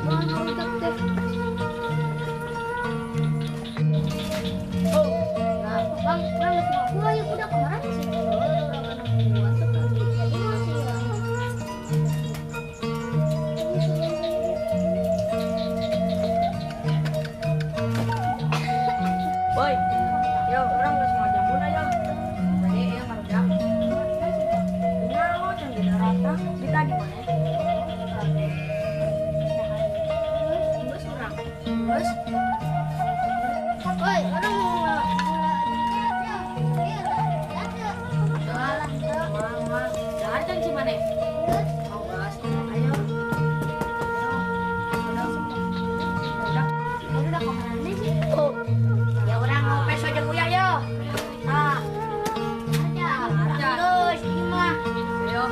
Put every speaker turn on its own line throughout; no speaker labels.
Bang udah teh. Oh, nah, bang, bang, gua ya udah kemarin sih.
Boy, yo orang geus mau jambun ayo. Tadi ieu ngarujak. Nyaho can di daratan, kita di mana?
Geus urang. Geus. Oi, orang mau
Dahar can si maneh? Oh, geus. Ayo. Ayo.
Udah kemana sih?
Oh. Ya orang mau peso jeung uyah yo. Ah.
Aja. Geus, ieu mah.
Ayo.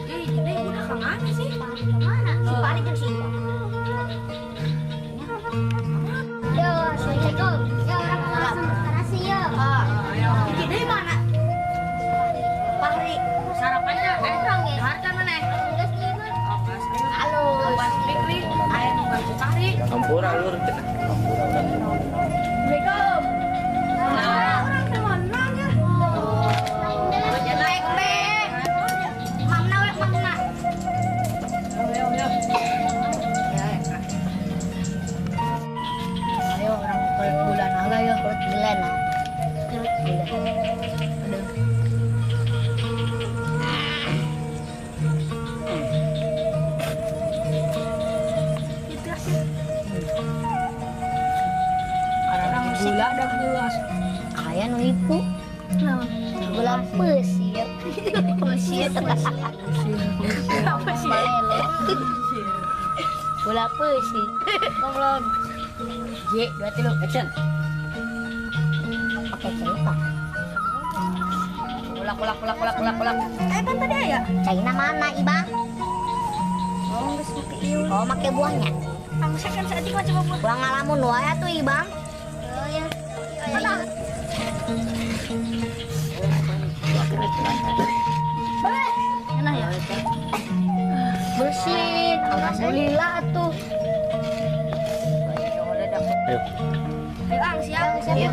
Ih, jadi udah ka mana sih?
Kemana? Si Pari jeung si Iwan. Yo, Assalamualaikum. Yo, orang mau langsung nasi yo.
Ayo.
Jadi mana? Pahri.
Sarapannya dahar can maneh?
Geus ieu mah.
Oh, geus. Ayo.
Halus.
Nungguan Fikri, aya nungguan si Pahri.
Ampura lur cenah. Ampura urang.
Assalamualaikum.
Nah, orang kemana ya? Naik be. Mamna we mamna.
Ayo, ayo. Ayo orang kulit bulan ala ya,
Kulit bulan. Kulit bulan.
Aduh.
Itu sih.
Karena gula dah gelas.
Kaya nu ibu. Gula pesir. Pesir.
Apa sih?
Gula pesir. Goblok.
J, 2 3
Action.
Pakai cerita.
Ulak ulak ulak ulak ulak ulak.
Eh kan tadi aya. Caina mana, Ibang?
Oh, geus make ieu.
Oh, make buahnya.
Kamu kan saeutik mah coba buah.
Buah ngalamun wae atuh, Ibang. Oh ya.
Enak ya?
Bersih. Alhamdulillah atuh.
Ayo.
Ayo, Ang, siap.
Siap.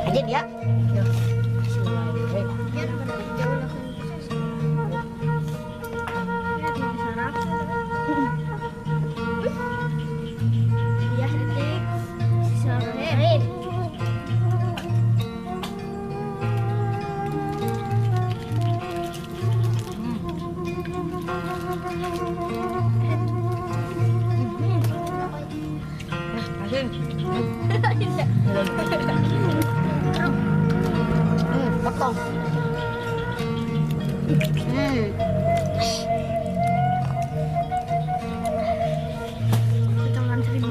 Aja dia.
Asin.
Potong.
Potongan 1000.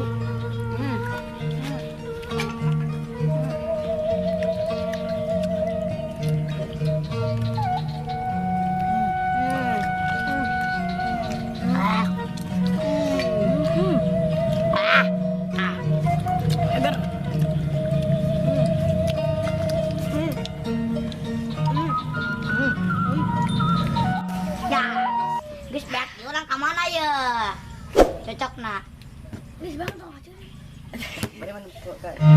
Ya, geus beak di urang ka mana ye? Cocok na.
Geus bang tong aja.
Bari mana?